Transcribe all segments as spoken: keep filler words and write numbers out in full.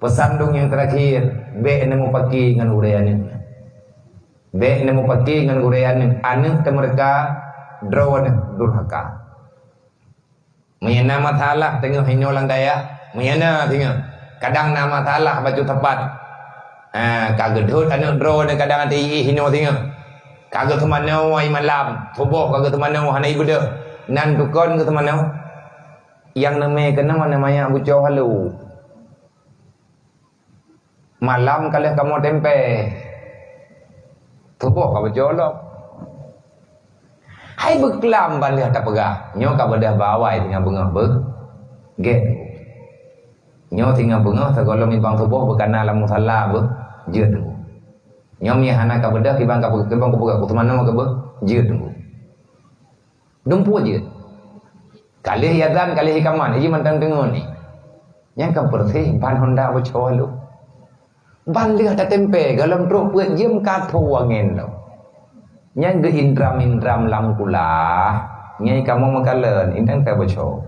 Peusan lôn nyang teurakhir, bék neumupaki ngon ureuëng aneuëk. Bék neumupaki ngon ureuëng aneuëk. Aneuëk teumeureuka, droe aneuëk durhaka. Meunyoe na masalah teungoh inoe lam dayah, meunyoe na singoh, kadang na masalah bacut sapat. Ha, ka geudhôt aneuëk droe aneuëk kadang até ié inoe singoh. Ka geuseumanoe ai malam, suboh ka geuseumanoe hana ibeudôh. Nan tukon geuseumanoe. Nyang neumé keunoe na manyak bucoe haleue. Malam ka lheueh kamoe tempe. Tuboh ka beucolok. Hai beuklam ban lheueh tapeugah. Nyoe ka beudôh bak awai singoh beungoh beuh. Gét. Nyoe singoh beungoh sigohlom ibang tuboh beukana lam musala beuh. Jeuet. Nyoe mie hana ka beudôh kibang ka kibang kupeugah kuteumanoe ka beuh. Jeuet. Dumpeue jeuet. Ka lheueh azan, ka lheueh ikamat, iji mantong deungon ni. Nyang ka beureuséh ban honda beucoe lom. Ban lheueh tatempé, gohlom trok peuet jeuem ka tho angén lom. Nyang geuindram-indram lam kulah, nyang kamoe meukalon, indang ka beucoe.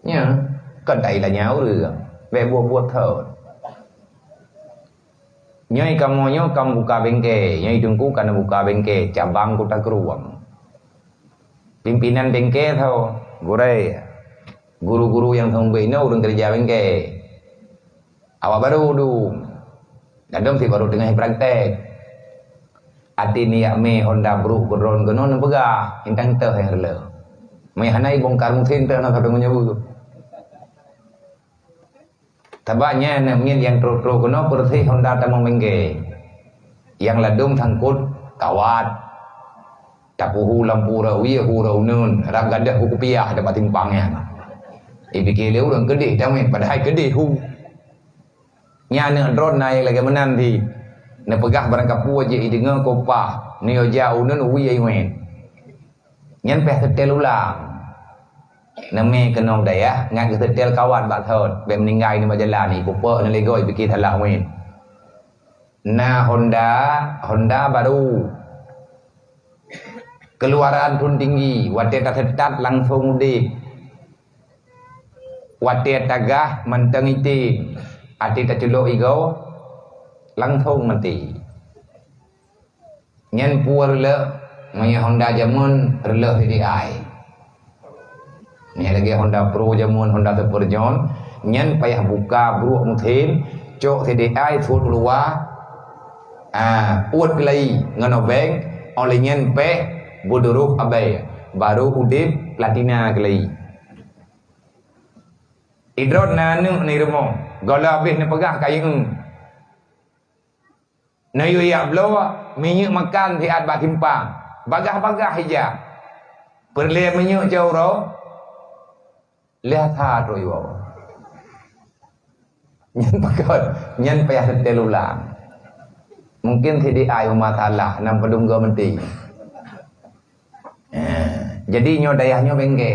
Nya, kon tai lanya ureuëng, bék buet-buet thon. Nyoe kamoe nyoe ka buka bengke, nyoe Teungku ka neubuka bengke cabang Kuta Krueng. Pimpinan bengke tho, gurée, guru-guru nyang seumeubeuet inoe ureuëng keureuja bengke. Awak barô dum, gadom si barô teungoh praktek. Até nyak mé honda brok keudroe keunoe neupeugah, intang teuh nyang reuloh. Mé hana ibongkar mesin teuh na sabe meunyoe. Sabab nyan aneuk miet nyang trok-trok keunoe beureuséh honda tamong bengke. Nyang ladôm sangkot kawat. Tapuhu lampu rot wie hu rot uneun, rab gadoh hu kupiah teumpat simpang nyan. Ipike lé ureuëng keudeh tamong, padahai keudeh hu. Nyan aneuk droe na nyang lagée meunan di. Neupeugah barangkapeue jih ideungoe kopah, neuyue jak uneun wie iwen. Nyan pih seutée ulang. Neumé keunong dayah ngat geuseutée kawat bak thon, bék meuninggai nibak jalan, ipupeue neulegoi pike salah wén. Na honda, honda barô. Keuluaran thon tinggi, watée taseutat langsong udeb. Watée tagah mantong item, até taculok igoe langsong maté. Nyan peue reuloh, meunyoe honda jameun reuloh sideh ai. Nyan lagée honda pro jameun, honda super nyan, nyan payah buka bruek mesin, cok sideh ai, suet u luwa, ah, uet keulayi ngon obeng, óh lheueh nyan péh beudurôh abée, barô udeb platina keulayi. Idrot na aneuk ni rumoh, gohlom habéh neupeugah kayeueng. Neuyue yak bloe, minyeuk makan siat bak simpang. Bagah-bagah ija. Peureulée minyeuk cot uroe, lheueh that rot iwoe. Nyan pakon, nyan payah seutée ulang. Mungken sideh ai masalah, nam padum goe meuti. Eh, jadi nyoe dayah nyoe bengke.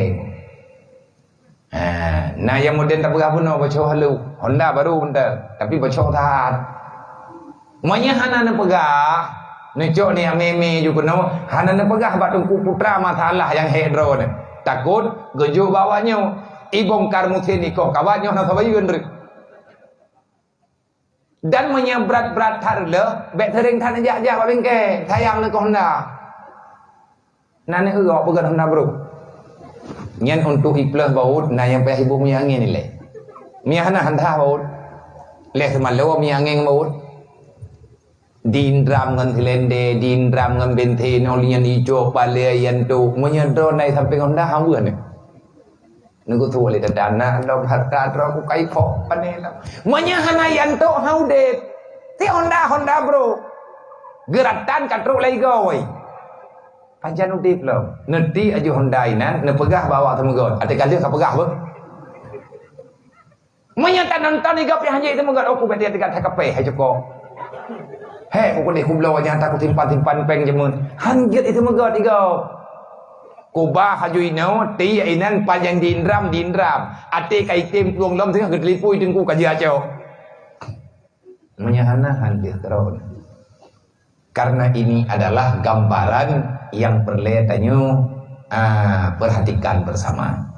Eh, na nyang model tapeugah bunoe bocoh haleue, honda barô mantong, tapi bocoh that. Meunyoe hana neupeugah, neucok ni amé-amé ju keunoe, hana neupeugah bak Teungku Putra masalah nyang hék droe nyoe. Takot geujok bak awak nyoe, ibongkar mesin ikoh kawat nyoe hana sabayeuen reueh. Dan meunyoe brat-brat that reuloh, bék seuréng that neujak-jak bak bengke, sayang neukoh honda. Na neueu awak peugah honda brok. Nyan untuk iplôh baut, na nyang payah iboh minyeuk angén ilée. Minyeuk hana hantah baut. Lheueh seumalô minyeuk angén ngon baut. Diindram ngon silendé, diindram ngon bensin, óh lheueh nyan icok palée, yan tok. Meunyoe droe na i sampéng honda, hana weueh nyoe. Neugeutuek lé tanda na lom hareuta droe ku kai phok pané lom. Meunyoe hana yan tok ha udeb, si honda, honda brok. Geuratan ka trok lagée goe. Pajan udeb lom. Neuti aju honda inan, neupeugah bak awak teumeugot. Até ka lheueh ka peugah beuh. Meunyoe tanonton igob pih hanjeuet teumeugot, oh, ku bèk tiep teugat hai kapéh, hai cukôp. Hék, ku keudeh kubloe nyang ta kusimpan-simpan péng jameun. Hanjeuet teumeugot igob. Kubah aju inoe, tiek inan pajan diindram, diindram. Até ka item plueng lom teungoh geuteulipui teungku ka jiacok. Meunyoe hana, hanjeuet keudroe. Karena ini adalah gambaran yang perlu tanyoe, ah, perhatikan bersama.